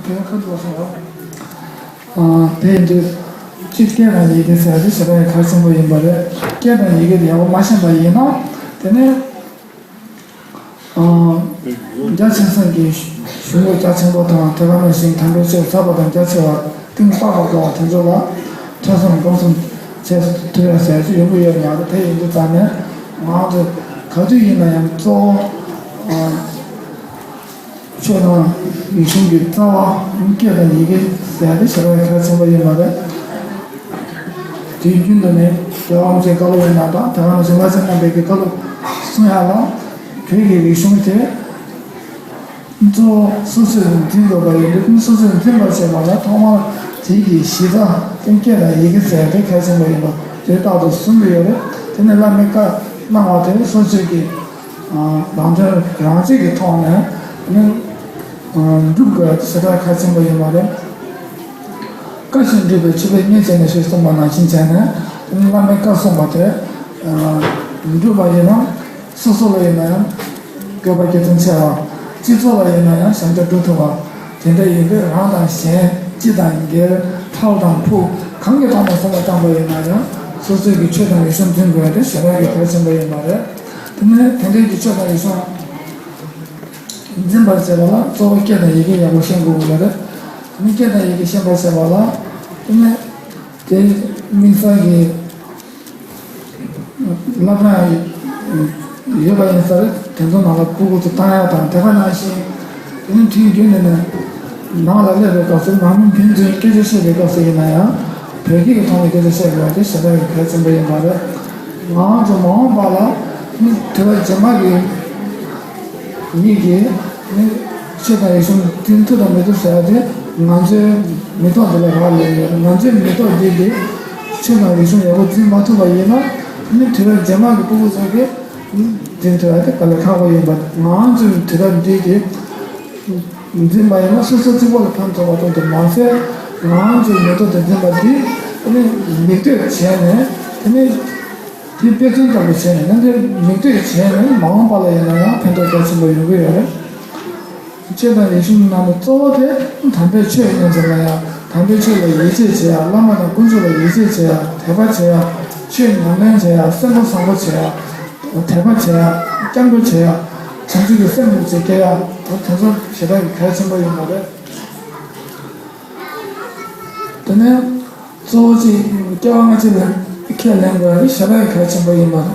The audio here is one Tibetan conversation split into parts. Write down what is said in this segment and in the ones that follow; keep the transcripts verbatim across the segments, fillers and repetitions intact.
དེ་ཁ་ཐུག་སོང་ཡོད། ཨ། དེ་ཡིན་དུས་སྤྱིར་སྐད་དང་ཡི་གེ་ཟེར་དེ་ཞེ་དྲག་གལ་ཆེན་པོ་ཡིན་པ་རེད། སྐད་དང་ཡི་གེ་དེ་ཡག་པོ་མ་ཤེས་པ་ཡིན་ན། དེ་ནས། ཨ། རྒྱ་ཆེ་ས་གི་གཞུང་ལུགས་རྒྱ་ཆེན་པོ་དང་། དེ་ག་ནང་བཞིན་དམ་པའི་ཆོས་ཟབ་པ་དང་རྒྱ་ཆེ་བ་གཏིང་དཔག་པ་དགའ་བ་དེ་ཚོ་ལ་ཐོས་བསམ་སྒོམ་གསུམ་བྱེད་ཐུབ་ཡ་ཟེར་གྱི་ཡོང་གི་ཡོད་ཡག་རེད། དེ་ཡིན་དུས་ཙང་ནས་ང་ཚོ་ག་དུས་ཡིན་ན་ཡང་གཙོ་བོ། ཨ། ཆོས་དང་རིག་གཞུང་གི་རྩ་བ་སྐད་དང་ཡི་གེ་ཟེར་ཡ་དེ་ཞེ་དྲག་གལ་ཆེན་པོ་ཡིན་པ་རེད། དུས་རྒྱུན་དུ་ནི་རྒྱལ་བ་རིན་པོ་ཆེའི་བཀའ་སློབ་ཡིན་ན་དང་། དེ་ག་ནང་བཞིན་བླ་ཆེན་རྣམ་པའི་གི་བཀའ་སློབ་གསུང་ཡ་ལ། བོད་ཀྱི་རིག་གཞུང་དེ་གཙོ་བོ་སོ་སོས་འཛིན་དགོས་པ་ཡིན་དུས། སོ་སོས་འཛིན་པར་བྱེད་པ་ལ་ཐོག་མར་དེ་གི་གཞི་རྩ་དེ་སྐད་དང་ཡི་གེ་ཟེར་ཡ་དེ་གལ་ཆེན་པོ་ཡིན་པ་དེ་རྟག་ཏུ་གསུང་གི་ཡོད་རེད། དེ་ནི་བླ་མའི་བཀའ་གནང་བ་དེ་སོ་སོས་ཀྱི་རང་དོན་རང་གཅེས་ཀྱི་ཐོག་ནས་ནི་སྒྲུབ་དགོས་པ་དེ་ཞེ་དྲག་གལ་ཆེན་པོ་ཡིན་པ་རེད། བཀའ་བཞིན་སྒྲུབ་པའི་མཆོད་པས་མཉེས་བྱས་ནས་ཞེས་གསུངས་པ་ནང་བཞིན་བྱས་ནས། བླ་མའི་བཀའ་གསུངས་པ་དེ་སྒྲུབ་པ་ཡིན་ན། སོ་སོ་ལ་ཡིན་ན་ཡང་དགེ་བ་བརྒྱ་ཕྲག་འཚལ་བ། སྤྱི་ཚོགས་ལ་ཡིན་ན་ཡང་ཞབས་ཕྱི་སྒྲུབ་ཐུབ་པ། དེ་འདྲ་ཡིན་དུས་རང་དང་གཞན། སྤྱི་དང་སྒེར། ཕྲུ་གུ་དང་བུ། གང་གི་ཐོག་ནས་བསམ་བློ་བཏང་པ་ཡིན་ན་ཡང་། སོ་སོའི་གི་ཆོས་དང་རིག་གཞུང་འཛིན་དགོས་ཡ་དེ་ཞེ་དྲག་གི་གལ་ཆེན་པོ་ཡིན་པ་རེད། དེ་ནས་དེ་འདྲའི་གི་ཆོས་དང་རིག་གཞུང་འཛིན་པར་བྱེད་པ་ལ་གཙོ་བོ་སྐད་དང་ཡི་གེ་ཡག་པོ་ཤེས་དགོས་ཀྱི་ཡོད་རེད། དེ་ནས་སྐད་དང་ཡི་གེ་ཤེས་པར་བྱེད་པ་ལ། དེ་ནས་དེ་དམིགས་བསལ་གྱི་བསླབ་སྟངས་ཡོད་པ་ཡིན་ས་རེད། དེ་ཚོ་ནང་ལ་སྤུ་གུ་ཚོ་བཏང་ཡག་དང་། དེ་ག་ནང་བཞིན་དེ་ནས་དུས་རྒྱུན་ནས་ནས་ནང་ལ་སླེབས་པའི་སྐབས་སུ། ནང་མི་ཕན་ཚུན་སྐད་ཆ་བཤད་པའི་སྐབས་སུ་ཡིན་ན་ཡང་། བོད་སྐད་ཀྱི་ཐོག་ནས་སྐད་ཆ་བཤད་དགོས་པ་དེ་ཞེ་དྲག་གི་གལ་ཆེན་པོ་ཡིན་པ་རེད། ང་ཚོ་མ་འོངས་པ་ལ་ནི་དུས་རབས་རྗེས་མ་གི་མི་གིས་ནི་ཆོས་དང་རིག་གཞུང་འཛིན་ཐུབ་དང་མི་ཐུབ་ཟེར་ཡ་དེ་ང་ཚོའི་མི་ཐོག་འདི་ལ་རག་ལས་ཡོད། ང་ཚོའི་མི་ཐོག་འདི་གིས་ཆོས་དང་རིག་གཞུང་ཡག་པོ་འཛིན་མ་ཐུབ་པ་ཡིན་ན། ནི་དུས་རབས་རྗེས་མ་གི་སྤུ་གུ་ཚོ་གིས་འཛིན་ཐུབ་ཡ་དེ་དཀའ་ལས་ཁག་པོ་ཡིན་པ། ང་ཚོའི་དུས་རབས་འདི་གིས་འཛིན་པ་ཡིན་ན་སོ་སོ་གཅིག་པོ་ལ་ཕན་ཐོགས་པ་ཙམ་དུ་མ་ཟད། ང་ཚོའི་མི་ཐོག་ཏུ་འཛིན་པ་འདི་ནི་མིག་ལྟོས་བྱས་ནས། དེ་ནི་དེ་དཔེ་མཚོན་ལྟ་བུ་བྱས་ནས། ནི་དེ་མིག་ལྟོས་བྱས་ནས་མ་འོངས་པ་ལ་ཡིན་ན་ཡང་ཕན་ཐོགས་གལ་ཆེན་པོ་ཡོང་གི་ཡོད་རེད། ཆོས་དང་རིག་གཞུང་ནང་ལ་གཙོ་བོ་དེ་དམ་པའི་ཆོས་ཡིན་ཟེར་ལ་ཡ། དམ་པའི་ཆོས་ལ་ཡིད་ཆེས་བྱེད་ཡ། བླ་མ་དང་དཀོན་མཆོག་ལ་ཡིད་ཆེས་བྱེད་ཡ། དད་པ་བྱེད་ཡ། ཆོས་ཉམས་ལེན་བྱེད་ཡ། སེམས་པ་བཟང་པོ་བྱེད་ཡ། དད་པ་བྱེད་ཡ། སྐྱབས་འགྲོ་བྱེད་ཡ། བྱང་ཆུབ་ཀྱི་སེམས་ཅིག་སྐྱེ་ཡ། དེ་ཚོ་ཞེ་དྲག་གི་གལ་ཆེན་པོ་ཡིན་པ་རེད། དེ་ནས་གཙོ་བོ་གཅིག་སྐྱེ་བ་སྔ་ཕྱི་ལ་ཁས་ལེན་དགོས་ཡ་དེ་ཞེ་དྲག་གི་གལ་ཆེན་པོ་ཡིན་པ་རེད།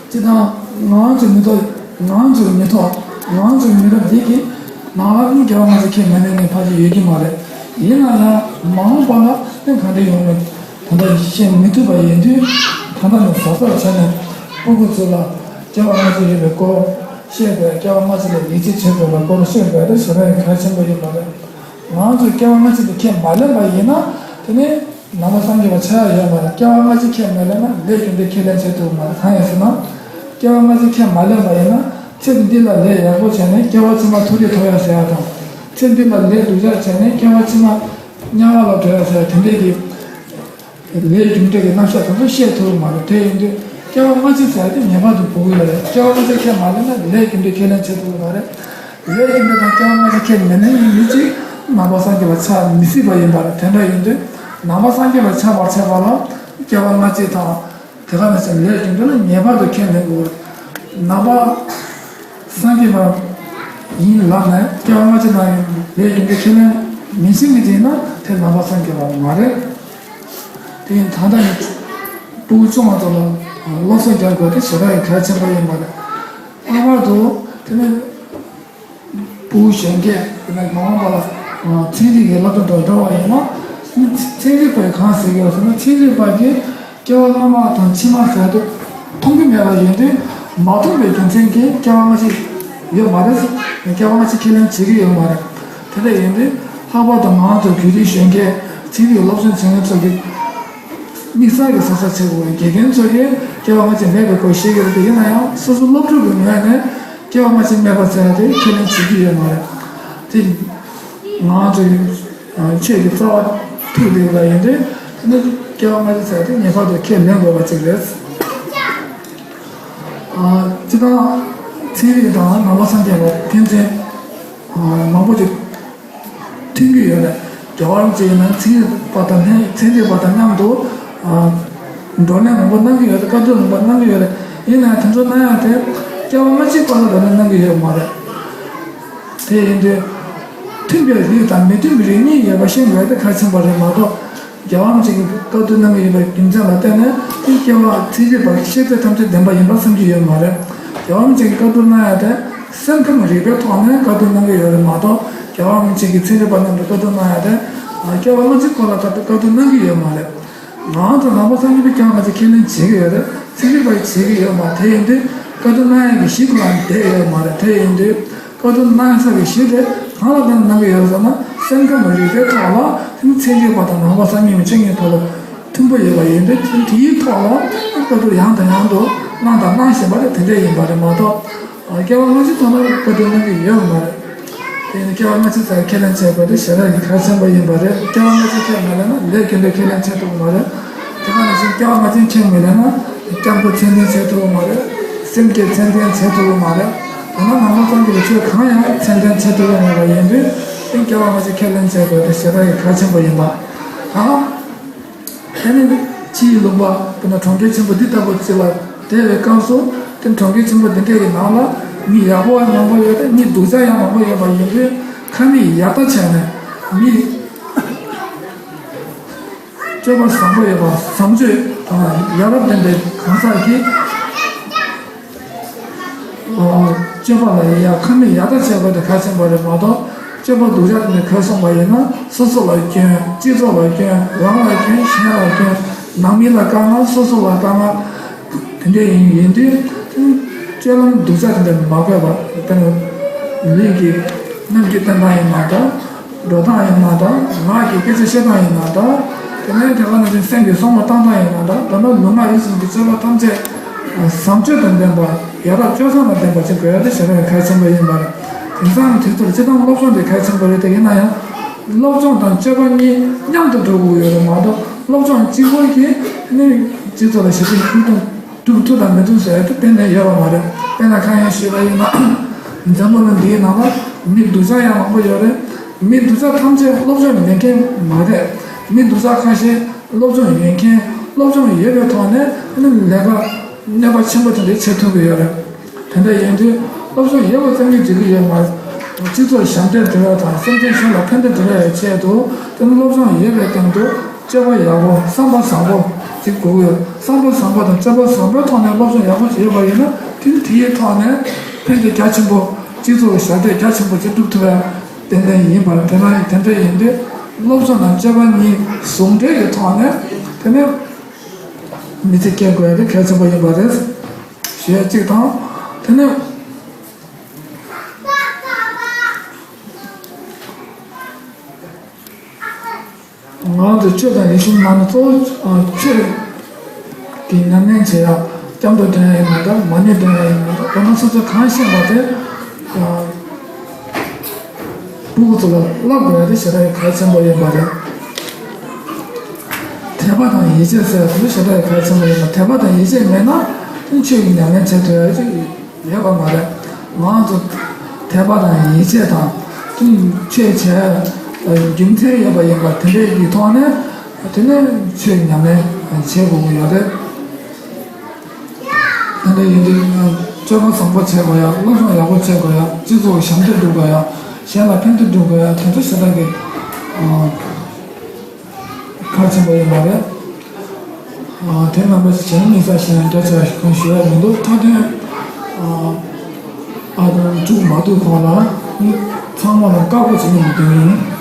སྤྱིར་བཏང་ང་ཚོའི་མི་ཐོག་ང་ཚོའི་མི་ཐོག་ང་ཚོའི་མི་རབས་འདི་གི་ནང་ལ་ནི་སྐྱེ་བ་སྔ་ཕྱི་ཁས་མི་ལེན་མཁན་ཕལ་ཆེར་ཡོད་ཀྱི་མ་རེད། ཡིན་ན་ཡང་མ་འོངས་པ་ལ་ནི་ག་འདྲ་ཡོང་མིན་ད་ལྟ་ཤེས་མི་ཐུབ་པ་ཡིན་དུས། ད་ལྟ་ནས་གཟབ་གཟབ་བྱས་ནས་སྤུ་གུ་ཚོ་ལ་སྐྱེ་བ་སྔ་ཕྱི་ཡོད་པའི་སྐོར་བཤད་དགོས། སྐྱེ་བ་སྔ་ཕྱི་ལ་ཡིད་ཆེས་བྱེད་དགོས་པའི་སྐོར་བཤད་དགོས། དེ་ཞེ་དྲག་གི་གལ་ཆེན་པོ་ཡིན་པ་རེད། ང་ཚོས་སྐྱེ་བ་སྔ་ཕྱི་དེ་ཁས་མ་ལེན་པ་ཡིན་ན། དེ་ནི་ནང་པ་སངས་རྒྱས་པ་ཆགས་ཡ་ཡོད་མ་རེད། སྐྱེ་བ་སྔ་ཕྱི་ཁས་མ་ལེན་ན་ལས་རྒྱུ་འབྲས་ཁས་ལེན་བྱེད་ཐུབ་མ་རེད། གང་ཡིན་ཟེར་ན། སྐྱེ་བ་སྔ་ཕྱི་ཁས་མ་ལེན་པ་ཡིན་ན། ཚེ་འདི་ལ་ལས་ཡག་པོ་བྱས་ནས་སྐྱེ་བ་ཕྱི་མ་མཐོ་རིས་ཐོབ་ཡ་ཟེར་ཡ་དང་། ཚེ་འདི་ལ་ལས་སྡུག་ཅག་བྱས་ནས་སྐྱེ་བ་ཕྱི་མ་དམྱལ་བ་ལ་འགྲོ་ཡ་ཟེར་ཡ་དེ་འདྲས་ཀྱི་ལས་རྒྱུ་འབྲས་ཀྱི་རྣམ་གཞག་དེ་ཚོ་བཤད་ཐུབ་མ་རེད། དེ་ཡིན་དུས་སྐྱེ་བ་སྔ་ཕྱི་ཟེར་ཡ་དེ་ངེས་པར་དུ་དགོས་ཀྱི་ཡོད་རེད། སྐྱེ་བ་སྔ་ཕྱི་ཁས་མ་ལེན་ན་ལས་རྒྱུ་འབྲས་ཁས་ལེན་བྱེད་ཐུབ་ཀྱི་མ་རེད། ལས་རྒྱུ་འབྲས་དང་སྐྱེ་བ་སྔ་ཕྱི་ཁས་མི་ལེན་མཁན་མི་གཅིག་ནང་པ་སངས་རྒྱས་པ་ཆགས་མི་སྲིད་པ་ཡིན་པ་རེད། དེ་འདྲ་ཡིན་དུས་ནང་པ་སངས་རྒྱས་པ་ཆགས་པར་བྱེད་པ་ལ་སྐྱེ་བ་སྔ་ཕྱི་དང་། དེ་ག་ནང་བཞིན་ལས་རྒྱུ་འབྲས་ལ་ངེས་པར་དུ་ཁས་ལེན་དགོས། ནང་པ་སངས་རྒྱས་པ་ཡིན་ལབ་ནས་སྐྱེ་བ་སྔ་ཕྱི་ནང་ལས་རྒྱུ་འབྲས་ཁས་ལེན་མི་བྱེད་མཁན་ཅིག་ཡིན་ན་དེ་ནང་པ་སངས་རྒྱས་པ་མ་རེད། དེ་ཡིན་ད་ལྟ་ནི་སྤུ་གུ་ཆུང་བ་ཚོ་ལ་སློབ་གསོ་རྒྱག་དགོས་དེ་ཞེ་དྲག་གི་གལ་ཆེན་པོ་ཡིན་པ་རེད། ལྷག་པར་དུ་དེ་ནི་སྤུ་གུ་གཞོན་སྐྱེས་དེ་ནི་མ་འོངས་པ་ལ་ཚན་རིག་གི་སློབ་སྦྱོང་དུ་འགྲོ་བ་ཡིན་ན། ཚན་རིག་པས་གང་ཟེར་གྱི་ཡོད་ཟེར་ན། ཚན་རིག་པ་གིས་སྐྱེ་བ་སྔ་མ་དང་ཕྱི་མ་ཟེར་དེ་མཐོང་གི་མེད་པ་ཡིན་དུས། མ་མཐོང་བའི་རྒྱུ་མཚན་གྱིས་སྐྱེ་བ་སྔ་ཕྱི་ཡོད་མ་རེད། སྐྱེ་བ་སྔ་ཕྱི་ཁས་ལེན་བྱེད་ཀྱི་ཡོད་མ་རེད། དེ་འདྲ་ཡིན་དུས་ལྷག་པར་དུ་ང་ཚོ་བོད་རིགས་གཞོན་སྐྱེས་ཚན་རིག་སློབ་སྦྱོང་བྱེད་མཁན་ཚོ་གིས་དམིགས་བསལ་གྱི་གཟབ་གཟབ་བྱེད་དགོས། དགེ་རྒན་ཚོ་གིས་སྐྱེ་བ་སྔ་ཕྱི་མེད་པའི་སྐོར་བཤད་ཀྱི་རེད་དེ། ཡིན་ན་ཡང་སོ་སོ་སློབ་ཕྲུག་གི་ངོས་ནས་སྐྱེ་བ་སྔ་ཕྱི་མེད་པ་ཟེར་ཡ་དེ་ཁས་ལེན་བྱེད་ཀྱི་ཡོད་མ་རེད། དེ་ང་ཚོ་ཆོས་ཀྱི་རྩ་བ་ཐུག་བསྡད་པ་ཡིན་དུས། དེ་ནི་སྐྱེ་བ་སྔ་ཕྱི་ཟེར་དེ་ངེས་པར་དུ་ཁས་ལེན་དགོས་པ་ཅིག་རེད། ཨ། སྤྱིར་བཏང་ཚན་རིག་དང་ནང་པ་སངས་རྒྱས་པ་ཕན་ཚུན་མང་པོ་ཅིག་ མཐུན་གྱི་ཡོད་རེད། རྒྱལ་བ་རིན་པོ་ཆེ་ཡིན་ན་ཚན་རིག་པ་དང་ལྷན་ཚན་རིག་པ་དང་མཉམ་དུ་ཨ་བགྲོ་གླེང་མང་པོ་གནང་གི་ཡོད་རེད། བཀའ་བསྡུར་མང་པོ་གནང་གི་ཡོད་རེད། ཡིན་ནའང་དེ་ཚོ་གནང་ཡག་དེ་སྐྱེ་བ་སྔ་ཕྱིའི་སྐོར་ལ་བགྲོ་གླེང་གནང་གི་ཡོད་མ་རེད། དེ་ཡིན་དུས་མཐུན་པའི་རིགས་དང་མི་མཐུན་པའི་རིགས་གཉིས་ཡོད་པ་ཤེས་དགོས་དེ་གལ་ཆེན་པོ་རེད་མ་གཏོགས། རྒྱལ་བ་རིན་པོ་ཆེ་གིས་བཀའ་བསྡུར་གནང་གི་ཡོད་པའི་རྒྱུ་མཚན་ལ་བརྟེན་ནས་དེ་སྐྱེ་བ་ཚན་རིག་པ་ཤེས་ཚད་ཐམས་ཅད་ལྡན་པ་ཡིན་པ་བསམ་གྱི་ཡོད་མ་རེད། རྒྱལ་བ་རིན་པོ་ཆེ་གིས་བཀའ་བསྡུར་གནང་ཡག་དེ་སེམས་ཁམས་རིག་པའི་ཐོག་ནས་བཀའ་བསྡུར་གནང་གི་ཡོད་རེད་མ་གཏོགས། རྒྱལ་བ་རིན་པོ་ཆེ་གིས་ཚན་རིག་པ་རྣམས་ལ་བཀའ་བསྡུར་གནང་ཡག་དེ་སྐྱེ་བ་སྔ་ཕྱིའི་སྐོར་ལ་ད་ལྟ་བཀའ་བསྡུར་གནང་གི་ཡོད་མ་རེད། ང་ཚོ་ནང་པ་སངས་རྒྱས་པའི་སྐྱེ་བ་སྔ་ཕྱི་ཁས་ལེན་བྱེད་ཀྱི་ཡོད་རེད། ཚན་རིག་པ་ཡིས་བྱེད་ཀྱི་ཡོད་མ་རེད། དེ་ཡིན་དུས་བཀའ་བསྡུར་གནང་ཡག་གི་གཞི་ཁོ་རང་བསྡད་ཡོད་མ་རེད། དེ་ཡིན་དུས། བཀའ་བསྡུར་གནང་ས་གི་གཞི་དེ་གང་ལ་བརྟེན་ནས་གནང་གི་ཡོད་ཟེར་ན། སེམས་ཁམས་རིག་པའི་ཐོག་ལ་དེ་ནི་ཚན་རིག་པ་དང་ནང་པ་སངས་རྒྱས་པའི་བཤེས་གཉེན་ཐོག་ལ་མཐུན་པོ་ཡོད་པ་ཡིན་དུས། དེ་དེའི་ཐོག་ལ་བཀའ་བསྡུར་ཡང་དང་ཡང་དུ་གནང་དང་གནང་བཞིན་པ་དེ་དེ་འདྲ་ཡིན་པ་རེད་མ་གཏོགས། སྐྱེ་བ་སྔ་ཕྱི་ཐོག་ལ་བཀའ་བསྡུར་གནང་གི་ཡོད་མ་རེད། དེ་ཡིན་ན་སྐྱེ་བ་སྔ་ཕྱི་ཚར་ཁས་ལེན་བྱས་པ་དེ་ཞེ་དྲག་གི་གལ་ཆེན་པོ་ཡིན་པ་རེད། སྐྱེ་བ་སྔ་ཕྱི་ཁས་མི་ལེན་ན་ལས་རྒྱུ་འབྲས་ཁས་ལེན་བྱེད་ཐུབ་ཀྱི་མ་རེད། དེ་ག་ནང་བཞིན་སྐྱེ་བ་སྔ་ཕྱི་ཁས་མི་ལེན་ན་སྐྱབས་འགྲོ་མཚན་ལྡན་བྱེད་ཐུབ་ཀྱི་མ་རེད། སེམས་བསྐྱེད་མཚན་ལྡན་བྱེད་ཐུབ་ཀྱི་མ་རེད། ཡང་ན་ནང་པ་སངས་རྒྱས་པའི་ཆོས་གང་ཡང་མཚན་ལྡན་བྱེད་ཐུབ་ཀྱི་མེད་པ་ཡིན་དུས། དེ་སྐྱེ་བ་སྔ་ཕྱི་ཁས་ལེན་བྱེད་དགོས་དེ་ཞེ་དྲག་གི་གལ་ཆེན་པོ་ཡིན་པ་དང་། དེ་ནི་ཕྱིའི་ལུང་པ་དཔེར་ན་གྲོང་ཁྱེར་ཆེན་པོ་འདི་ལྟ་བུ་ཅིག་ལ་བསྡད་པའི་སྐབས་སུ། དེ་གྲོང་ཁྱེར་ཆེན་པོ་འདི་འདྲ་ཡི་ནང་ལ་མི་ཡག་པོ་མང་པོ་ཡོད་དེ། མི་སྡུག་ཅག་ཡང་མང་པོ་ཡོད་པ་ཡིན་དུས། ཁ་མིག་ཡར་ལྟ་བྱས་ནས་མི་སྤྱོད་པ་བཟང་པོ་ཡོད་པ། བཟང་སྤྱོད་དང་ཡ་རབས་ལྡན་པའི་གང་ཟག་གིས་སྤྱོད་པ་ལ་ཡ་ཁ་མིག་ཡར་ལྟ་བྱེད་དགོས་དེ་གལ་ཆེན་པོ་རེད་མ་གཏོགས། སྤྱོད་པ་སྡུག་ཅག་དེ་འདྲ་ག་སོང་བ་ཡིན་ན་སོ་སོ་ལ་སྐྱོན། སྤྱི་ཚོགས་ལ་སྐྱོན། རང་ལ་སྐྱོན། གཞན་ལ་སྐྱོན། ནང་མི་ལ་དཀའ་ངལ། སོ་སོ་ལ་དཀའ་ངལ། དེ་འདྲ་ཡིན་ཡིན་དུས། སྤྱོད་ལམ་སྡུག་ཅག་དེ་འདྲ་མ་དགོས་པ། དཔེར་ན་ལུས་ཀྱི་རྣམ་འགྱུར་བསྟན་སྟངས་ཡིན་ན་འདྲ། འགྲོ་སྟངས་ཡིན་ན་འདྲ། ངག་གི་སྐད་ཆ་བཤད་སྟངས་ཡིན་ན་འདྲ། དེ་ནས་དེ་ག་ནང་བཞིན་སེམས་ཀྱི་བསམ་བློ་བཏང་སྟངས་ཡིན་ན་འདྲ། ད་ནི་ལུས་ངག་ཡིད་གསུམ་གྱི་སྤྱོད་པ་ཐམས་ཅད་བཟང་སྤྱོད་དང་ལྡན་པ། ཡ་རབས་སྤྱོད་བཟང་དང་ལྡན་པ་ཅིག་དགོས་ཡ་དེ་ཞེ་དྲག་གལ་ཆེན་པོ་ཡིན་པ་རེད། དེང་སང་དུས་ཚོད་ལ་སྤྱིར་བཏང་སློབ་སྦྱོང་དེ་གལ་ཆེན་པོ་རེད། དེ་ཡིན་ན་ཡང་སློབ་སྦྱོང་དང་སྤྱོད་པ་གཉིས་མཉམ་དུ་འགྲོ་དགོས་ཡོད་རེད་མ་གཏོགས། སློབ་སྦྱོང་གཅིག་པོ་གིས་ནི་སྤྱི་ཚོགས་ལ་ཞབས་ཕྱི་ཕུལ་ཐུབ་ཐུབ་ཐུབ་དང་མི་ཐུབ་ཟེར་ཡ་དེ་གཏན་ནས་ཡོད་པ་མ་རེད། དཔེར་ན་ཁ་ཡང་ཞུས་པ་ཡིན་ན། འཛམ་བུ་གླིང་འདིའི་ནང་ལ་མི་སྡུག་ཅག་ཡང་མང་པོ་ཡོད་རེད། མི་སྡུག་ཅག་ཐམས་ཅད་སློབ་སྦྱོང་མེད་མཁན་མ་རེད། མི་སྡུག་ཅག་ཁ་ཤས་སློབ་སྦྱོང་ཡོད་མཁན། སློབ་སྦྱོང་ཡོད་པའི་ཐོག་ནས་ནི་ལས་ཀ་གནོད་པ་ཆེན་པོ་དེ་འདྲ་བྱེད་ཐུབ་ཀྱི་ཡོད་རེད། དེ་འདྲ་ཡིན་དུས་སློབ་སྦྱོང་ཡོད་པ་ཙམ་གྱིས་འགྲིག་གི་ཡོད་མ་རེད། སྤྱི་ཚོགས་ཞབས་འདེགས་སྒྲུབ་ཡ་དང་སེམས་ཅན་གཞན་ལ་ཕན་བདེ་སྒྲུབ་ཡའི་ཆེད་དུ། དེ་ནི་སློབ་སྦྱོང་ཡོད་པའི་སྟེང་དུ་སྤྱོད་པ་ཡག་པོ། བསམ་པ་བཟང་པོ་ཅིག་དགོས་ཀྱི་ཡོད། བསམ་པ་བཟང་པོ་དང་སྤྱོད་པ་བཟང་པོའི་ཐོག་ནས་སློབ་སྦྱོང་ཡག་པོ་ཞིག་ཡོད་པ་ཡིན་ན། དེ་ནི་དེའི་ཐོག་ནས་ཕན་བདེ་རྒྱ་ཆེན་པོ། སྤྱི་ཚོགས་ལ་ཞབས་འདེགས་རྒྱ་ཆེན་པོ་ཅིག་སྒྲུབ་ཐུབ་པ་ཏན་ཏན་ཡིན་པ་རེད། དེ་ན་དེ་འདྲ་ཡིན་དུས་སློབ་སྦྱོང་དང་སྤྱོད་པ་གཉིས་ཟུང་འབྲེལ་གྱི་ཐོག་ནས་དེ་ནས་མི་ཚེ་སྐྱེལ་དགོས་ཡ་དེ་གལ་ཆེན་པོ་ཡིན་པ་རེད། ཞུ་ཡ་གཅིག་དང་། དེ་ནས་ང་ཚོ་ཆོས་དང་རིག་གཞུང་ནང་ནས་གཙོ་བོ་ཆོས་ཀྱི་ཉམས་ལེན་བྱེད་ཡ། སྐྱབས་འགྲོ་འདོན་ཡ་ཡིན་ན་འདྲ། མ་ཎི་འདོན་ཡ་ཡིན་ན་འདྲ། དེ་ནས་སོ་སོས་གང་ཤེས་པ་དེ་ཕྲུ་གུ་ཚོ་ལ་བསླབ་དགོས་ཡ་དེ་ཞེ་དྲག་གལ་ཆེན་པོ་ཡིན་པ་རེད། དད་པ་དང་ཡིད་ཆེས་ཟེར་བ་དེ་ཞེ་དྲག་གལ་ཆེན་པོ་ཡིན་པ། དད་པ་དང་ཡིད་ཆེས་མེད་ན་ཆོས་ཀྱི་ཉམས་ལེན་བྱེད་ཐུབ་ཡ་ཅིག་ཡོད་པ་མ་རེད། ང་ཚོ་དད་པ་དང་ཡིད་ཆེས་དང་ཆོས་བྱེད་རྒྱུ་མཚན་ཡོད་པ་ཡིན་པ་དེ་འདྲའི་གི་ཐོག་ནས། དེ་ནས་ཆོས་ཉམས་ལེན་བྱེད་དགོས་ཀྱི་ཡོད་རེད། དེ་འདྲ་ཡིན་དུས་སྤྱོད་པ་བཟང་པོ་བྱེད་དགོས་ཡ། སློབ་སྦྱོང་ཡག་པོ་བྱེད་དགོས་ཡ། སྤྱི་ཚོགས་ཞབས་འདེགས་སྒྲུབ་དགོས་ཡ། གཞན་ལ་ཕན་བདེ་སྒྲུབ་དགོས་ཡ། དེ་ཚོ་ཞེ་དྲག་གི་ཁག་ཆེན་པོ་ཡིན་པ་རེད། དེ་རྣམ་པ་ཚོ་བྱས་ན་དམིགས་བསལ་ཞེ་དྲག་བརྒྱ་ཆ་གང་ཞུ་ཡ་མི་འདུག་མཐའ་དོན་ཨ་དང་དྲུག་མ་ཐུག་གོང་ལ་ཚང་མ་ལ་བཀའ་བསྒོ་བྱེད་ནས་འདོན་ཡིན།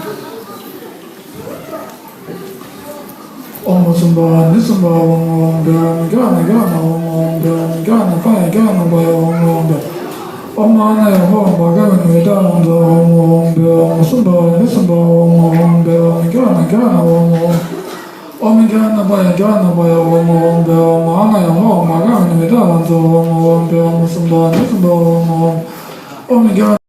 ཨོཾ་སུམྦྷ་ནི་སུམྦྷ་ཨོཾ། ཨོཾ་བྷྱཿ་ནི་བྷྱཿ་ནི་ཨོཾ། ཨོཾ་བྷྱཿ་ནི་པ་ཡ་བྷྱཿ་ནི་པ་ཡ་ཨོཾ། ཨོཾ་བྷྱཿ། ཨོཾ་ཨ་ན་ཡ་ཧོ་བྷ་ག་བ་ནི་ཝེ་ཏ་ཝང་ཛ་ཨོཾ། ཨོཾ་བྷྱཿ། ཨོཾ་སུམྦྷ་ནི་སུམྦྷ་ཨོཾ། ཨོཾ་བྷྱཿ་ནི་བྷྱཿ་ནི་ཨོཾ། ཨོཾ་ཨོཾ་བྷྱཿ་ནི་པ་ཡ་བྷྱཿ་ནི་པ་ཡ་ཨོཾ། ཨོཾ་བྷྱཿ། ཨོཾ་ཨ་ན་ཡ་ཧོ་བྷ་ག་བ་ནི་ཝེ་ཏ་ཝང་ཛ་ཨོཾ། ཨོཾ་བྷྱཿ། ཨོཾ་སུམྦྷ་ནི་སུམྦྷ་ཨོཾ། ཨོཾ་ཨོཾ་བྷྱཿ།